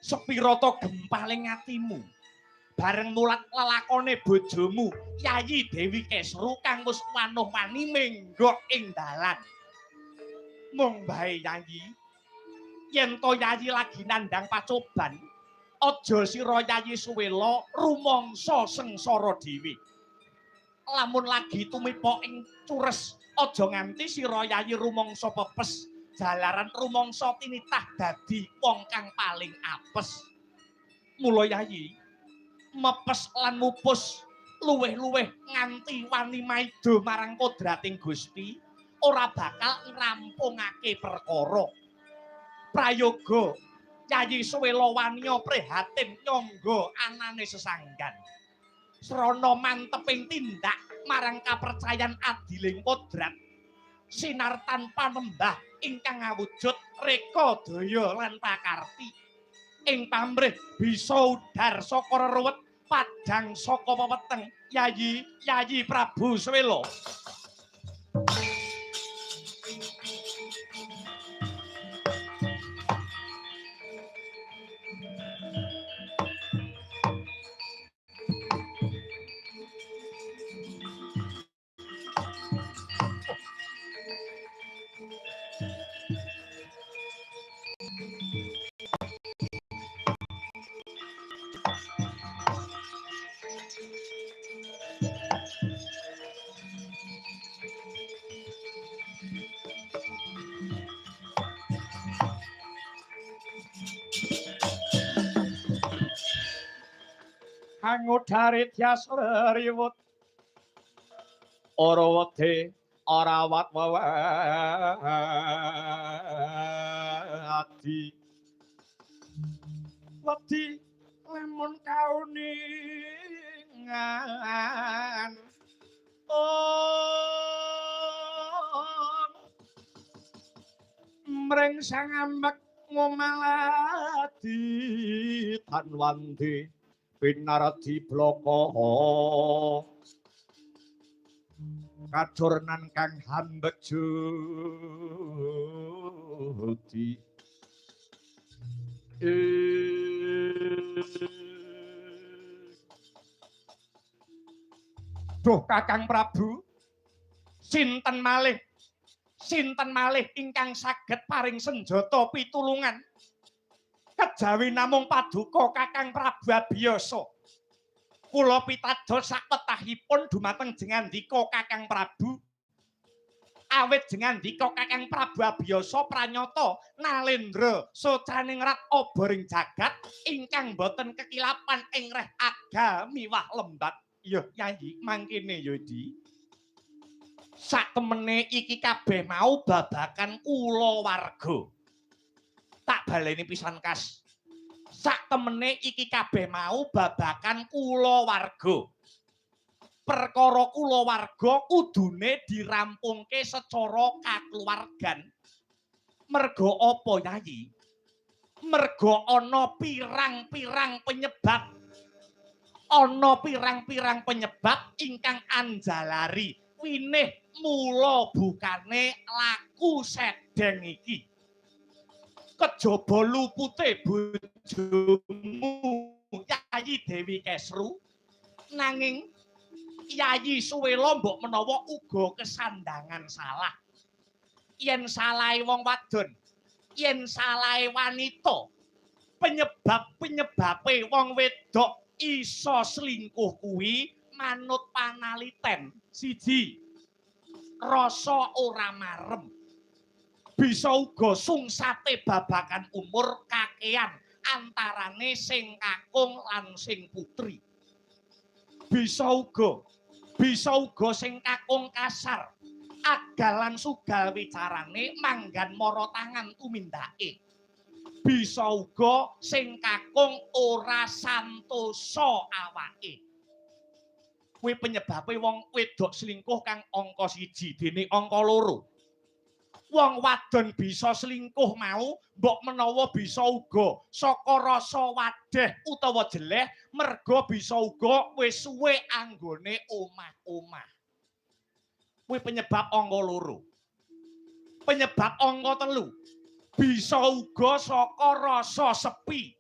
Sepira to gempaling atimu bareng mulat lelakone bojomu Yayi Dewi Kesru kang wis wanuh-wani menggok ing dalan. Mung bae Yayi, yen to Yayi lagi nandhang pacoban, aja sira Yayi Suwela rumangsa sengsara dhewe. Lamun lagi tumipa ing cures, aja nganti sira Yayi rumangsa pepes jalaran rumangsa tinitah dadi wong kang paling apes. Mula Yayi mepes lan mupus luweh-luweh nganti wani maida marang kodrating Gusti ora bakal ngrampungake perkara. Prayoga Yayi Suwela waniya prihatin nyangga anane sesanggan. Srana manteping tindak marang kapercayan adiling kodrat, sinartan panembah ingkang awujud reka daya lan pakarti. Ing pamrih bisa udar saka reruwet padhang saka pepeteng Yayi Yayi Prabu Suwela. Angudare tias leriwut ora wedi ora wat wewadi wedi lamun kauningan om mring sang ambek ngomaladi tanwandi pinardi bloko kacurnan kang hambek judi. Duh Kakang Prabu, sinten malih ingkang saged paring senjata pitulungan kejawi namung paduka Kakang Prabu Abiyasa. Kula pitados sakwetahipun dumateng jengandika Kakang Prabu. Awit jengandika Kakang Prabu Abiyasa pranyata nalendra socaningrat obor ing jagat ingkang boten kekilapan ing reh aga miwah lembat. Ya Yayi mangkene ya Di. Saktemene iki kabeh mau babakan kulawarga. Tak baleni pisan kas. Saktemene iki kabeh mau babakan kulawarga. Perkara kulawarga kudune dirampungke secara kakluwargan. Merga apa Yayi? Merga ana pirang-pirang penyebab. Ana pirang-pirang penyebab ingkang anjalari winih mula bukane laku sedeng iki. Kejaba lupute bojomu Yayi Dewi Kesru, nanging Yayi Suwela mbok menawa uga kesandangan salah. Yen salahe wong wadon, yen salahe wanita, penyebab-penyebabe wong wedok iso selingkuh kuwi manut panaliten. Siji, rasa ora marem. Bisa uga sungsate babakan umur kakean antarane sing kakung lan sing putri. Bisa uga sing kakung kasar, agal lan sugal wicarane manggan mara tangan tumindake. Bisa uga sing kakung ora santosa awake. Kuwi penyebabe wong wedok selingkuh kang angka 1 dene angka 2. Wong wadon bisa selingkuh mau mbok menawa bisa uga saka rasa wadeh utawa jeleh merga bisa uga wis suwe anggone omah-omah. Kuwi penyebab angka 2. Penyebab angka 3 bisa uga saka rasa sepi.